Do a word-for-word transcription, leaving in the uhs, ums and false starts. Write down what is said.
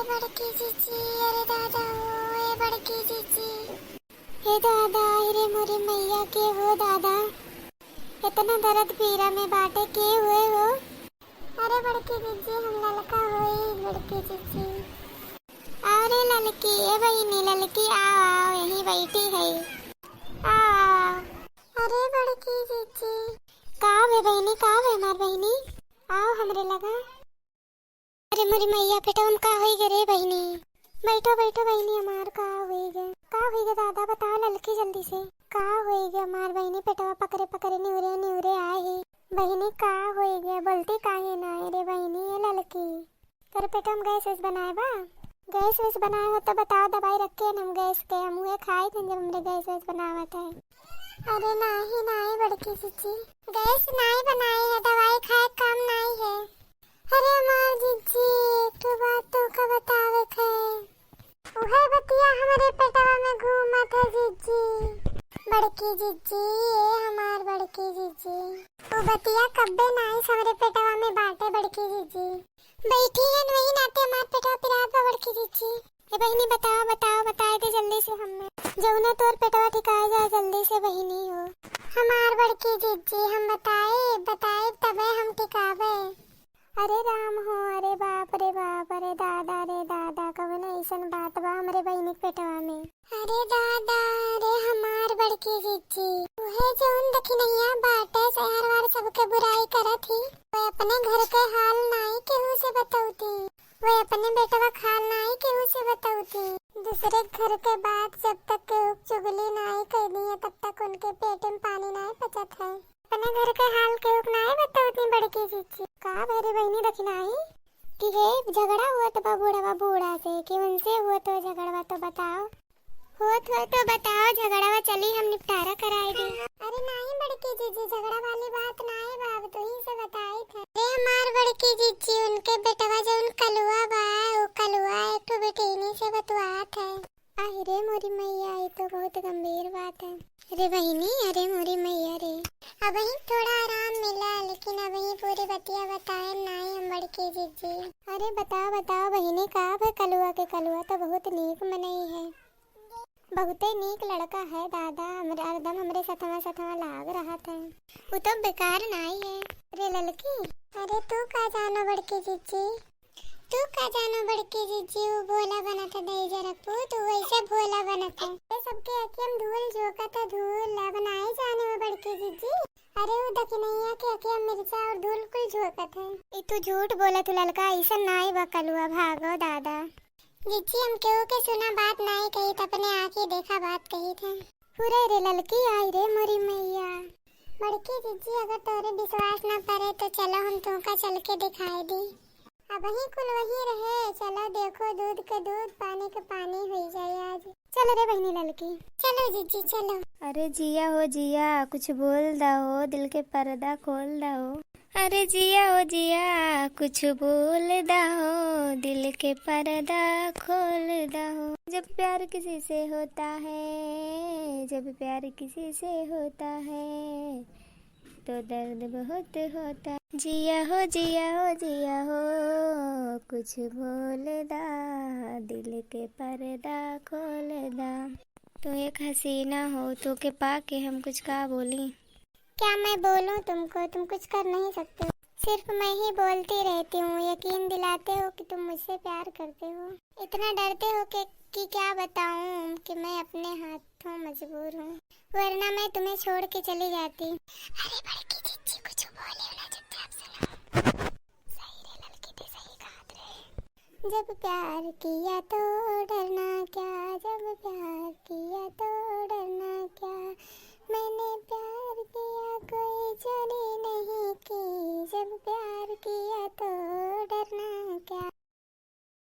बड़की जीजी, अरे दादा हो, ए बड़की जीजी। हे दादा, अरे मोरी मैया के हो दादा, इतना दर्द पीरा में बाटे, के हुए हो? अरे बड़की जीजी, हम ललका होई, बड़की जीजी। अरे ललकी, ए बहिनी ललकी, आओ, आओ, यहीं बैठी है। आओ, आओ। अरे बड़की जीजी। का बे बहिनी, का बे हमार बहिनी? आओ हमरे लगा। अरे मोरी मैया, पेटवा में का होई गे रे बहिनी? बैठो, बैठो बहिनी हमार, का होई गे? का होई गे दादा, बताओ ललकी जल्दी से। का होई गे हमार बहिनी, पेटवा पकरे, पकरे निहुरे, निहुरे आए ही। बहिनी का होई गे, बोलती काहे ना है रे बहिनी, ए ललकी? तोरे पेटवा में गैस वैस बनाए बा? गैस वैस बनाए हो तो बताओ, दवाई रख के हम गैस के, हम उहे खाई थे जब हमरे गैस वैस बनावत है। अरे नाही, नाही बड़की जीजी, गैस नाही बनाए है, दवाई खाए काम नाही है। अरे हमार जीजी, एक ठो बात तोका बतावे के है। उहे बतिया हमरे पेटवा में घूमत है जीजी। बड़की जीजी, ए हमार बड़की जीजी। उ बतिया कब्बे नाइस हमरे पेटवा में बाटे बड़की जीजी। बैठी है न, वही नाते हमार पेटवा पिरात बा बड़की जीजी। ए बहिनी बताओ, बताओ, बताए दे जल्दी से हमें। जौने तोर पेटवा ठिकाए जाए जल्दी से बहिनी हो। हमार बड़की जीजी, हम बताए, बताए तबे हम ठिकावे। अरे राम हो, अरे बाप रे बाप, अरे दादा रे दादा, कवन अइसन बात बा हमरे बहिनी के पेटवा में? अरे दादा, अरे हमार बड़की जीजी, उहे जौन दखिनैया बाटे, शहर वार सबके बुराई करत ही, वे अपने घर के हाल नाई केहू से बतौती, वे अपने बेटवा के हाल नाई केहू से बतौती। दूसरे घर के बात जब तक केहू चुगली नाई कह दिए, तब तक उनके पेट में पानी नाई पचत है। अपने घर के हाल केहू के नाई बतौती बड़की जीजी। का भरे बहिनी दखिनाई कि हे झगड़ा होत बा बूढ़वा बूढ़ा से कि उनसे होत हो झगड़वा तो बताओ। होत हो तो बताओ, झगड़वा चली हम निपटारा कराए दे। अरे नाई बड़की जीजी, झगड़ा वाली बात नाई बा, अब तुही से बताई थे। अरे हमार बड़की जीजी, उनके बेटवा जौन कलुआ बा, उ कलुआ एक ठो बेटइनी से बतुआत है। आहि रे मोरी मैया, ई तो बहुत गंभीर बात है। अरे बहिनी, अरे मोरी मैया रे। अबहीं थोड़ा आराम मिला, लेकिन अबहीं पूरी बतिया बताए नाई हम बड़की जीजी। अरे बताओ, बताओ बहिनी, का भे कलुआ के? कलुआ तो बहुत नीक मनई है, बहुते नीक लड़का है दादा, हमरे, हरदम हमरे सथवा सथवा लाग रहत है। उ तो बेकार नाई है। अरे ललकी। अरे तू का जानो बड़की जीजी? तू का जानो बड़की जीजी, उ भोला बनत है दहिजरा पूत, उ वैसे भोला बनत है। ये सबके अखिया में धूल झोंकत है, धूल, अब नाई जाने वो बड़की जीजी। अरे उ दखिनैया के अखिया में मिर्चा और धूल कुल झोंकत है। ई तू झूठ बोलत हो ललका, अइसन नाई बा कलुआ, भागो दादा। जीजी हम केहू के सुना बात नाई कही, त अपने आँखी देखा बात कही थे। हुरे रे ललकी, आई रे मोरी मैया। बड़की जीजी अगर तोरे विश्वास ना परे तो चलो हम तुमका चल के दिखाई दी। अबहीं कुल वही रहे, चलो देखो दूध के दूध, पानी के पानी हुई जाए आज। चलो रे बहिनी ललकी। चलो जीजी चलो। अरे जिया हो जिया, कुछ बोल दा हो, दिल के पर्दा खोल दा हो। अरे जिया हो जिया, कुछ बोल दा हो, दिल के पर्दा खोल दा हो। जब प्यार किसी से होता है, जब प्यार किसी से होता है, तो दर्द बहुत होता। जिया हो, जिया हो, जिया हो, कुछ बोल दा, दिल के पर्दा खोल दा। तू एक हसीना हो, तू के पाके हम कुछ का बोली? क्या मैं बोलूं तुमको? तुम कुछ कर नहीं सकते हो। सिर्फ मैं ही बोलती रहती हूँ। यकीन दिलाते हो कि तुम मुझसे प्यार करते हो। इतना डरते हो कि, कि क्या बताऊं कि मैं अपने हाथों मजबूर हूँ, वरना मैं तुम्हें छोड़ के चली जाती। अरे बड़की जीजी, कुछ बोले ना, चुपचाप सुनो। सही रे ललकी, ते सही कहत रहे। जब प्यार किया तो डरना क्या, जब प्यार किया तो डरना क्या, मैंने प्यार किया कोई चोरी नहीं की।